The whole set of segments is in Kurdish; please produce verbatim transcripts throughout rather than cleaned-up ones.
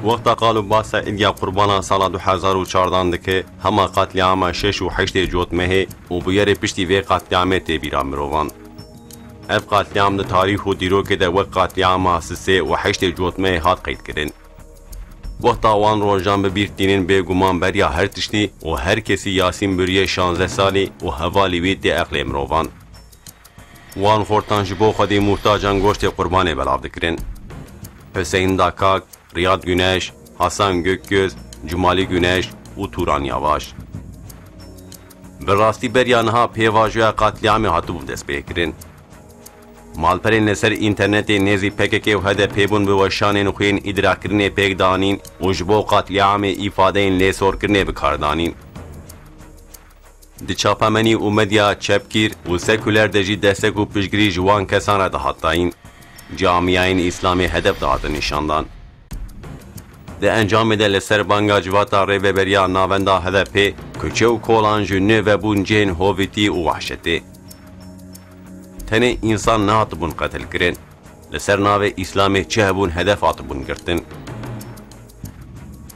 Wexta qal û basa îdya qurbana sala du hezar û çardan dike, hema qatlîama şeş û heştê Cotmehê û bûyerê piştî vê qatlîamê tê bîra mirovan. Ev qatlîam di tarîx û dîrokê de wek qatlîama sisê û heştê Cotmehê hat qeydkirin. Wexta wan rojan bi bîr tînin, bêguman beriya her tiştî û her kesî Yasîn Büriyê şanzdeh salî û hevalî wî tê eqlê mirovan. Wan xortan ji bo xwedî muhtacan goştê qurbanê belav dikirin. Hüseyin Dakak, Riyad Güneş, Hasan Gökgöz, Cumali Güneş û Turan Yavaş. Bi rastî beriya niha pêvajoya qatlîamê hatibû destpêkirin. Malperên li ser înternetê nêzî P K K û H D P bûn bi weşanên xwe yên îdrakirinê pêk danîn û ji bo qatlîamê îfadeyên lêsorkirinê bi kar danîn. Di çapemenî û medya çepgîr û sekuler de jî destek û piştgirî ji wan kesan re dihat dayîn. Camiyayên Îslamê hedef dihatin nîşandan. Di encamê de li ser banga civata Rêveberiya Navenda H D P, kuçe û kolan ji nû ve bûn cihên hovîtî û wehşetê. Tenê însan nehatibûn qetilkirin. Li ser navê Îslamê çi hebûn hedef hatibûn girtin.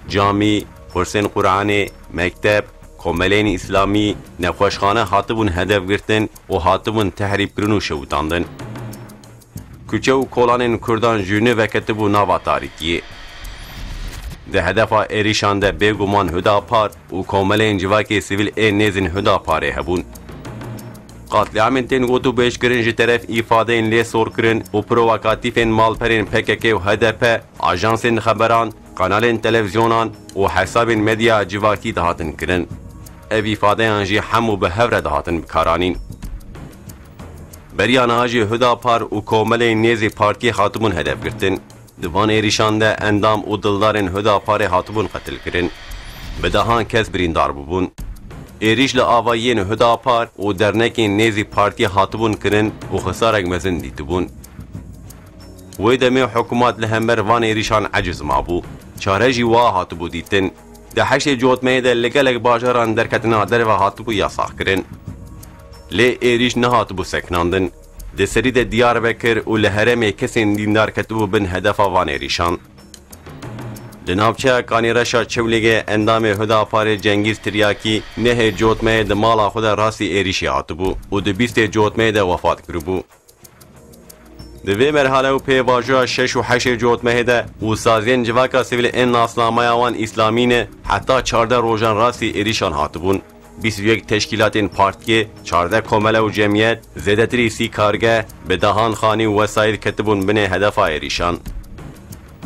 Camî, qursên Quranê, mekteb, komeleyên Îslamî, nexweşxane hatibûn hedef girtin û hatibûn tehrîbkirin û şewitandin. Kuçe û kolanên Kurdan ji nû veketibû nava tarîtiyê. Di hedefa êrîşan de bêguman Hüdapar û komeleyên civakê sivîl ê nêzîn Hüdaparê hebûn. Qatlîamên tên gotûbêjkirin ji teref îfadeyên lêsorkirin û provokatîfên malperên P K K û H D P, ajansên xeberan, kanalên televîzyonan û hesabên medya civakî dihatin kirin. Ev îfadeyan jî hemû bi hev re dihatin bikaranîn. Beriya niha jî Hüdapar û komeleyên nêzî partiyê hatibûn hedef girtin. Di van êrîşan de endam û dildarên Hüdaparê hatibûn qetilkirin. Bi dehan kes birîndar bûbûn. Êrîş li avayiyên Hüdapar û dernekên nêzî partiyê hatibûn kirin û xisarek mezin dîtibûn. Wê demê hikûmet li hember van êrîşan eciz mabû. Çare jî wiha hatibû dîtin. Di heştê Cotmeyê de li gelek bajaran derketina derve hatibû yasakkirin. Lê êrîş nehatibû sekinandin. Di serî de Diyarbekir û li herêmê kesên dîndar ketibû bin hedefa van êrîşan. Di navçeya Kanîreşa Çewlîgê endamê Hüdaparê Cengîz Tiryakî nehê Cotmeyê di mala xwe de rastî êrîşê hatibû û di bîstê Cotmeyê de wefat kiribû. Di vê merhale û pêvajoya şeş û heştê Cotmehê de û saziyên civaka sivîl ên nasnameya wan îslamî ne, heta çardeh rojan rastî êrîşan hatibûn. Bîst û yek teşkîlatên partiyê, çardeh komele û cemiyet, zêdetirî sî kargeh, bi dehan xanî û wesayîl ketibûn binê hedefa êrîşan.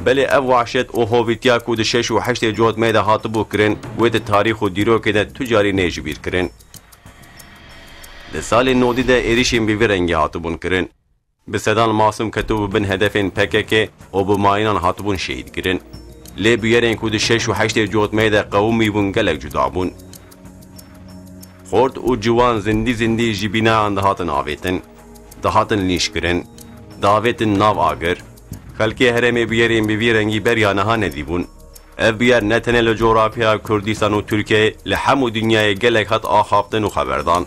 Belê ev wahşet û hovîtiya ku di şeş û heştê Cotmehê de hatibû kirin, wê di tarîx û dîrokê de tu carî nê ji bîr kirin. Di salên nodî de êrîşên bi vî rengî hatibûn kirin. Bi sedan masûm ketibû bin hedefên P K K û bi mayînan hatibûn şehîd kirin. Lê bûyerên ku di şeş û heştê Cotmeyê de qewimî bûn gelek cuda bûn. Xort û ciwan zindî zindî ji bînayan dihatin avêtin. Dihatin lîş kirin. Diavêtin nav agir. Xelkê herêmê bûyerên bi vî rengî beriya niha nedîbûn. Ev bûyer ne tenê li coğrafyaya Kurdistan û Tirkiyeyê, li hemû dinyayê gelek hat axaftin û xeberdan.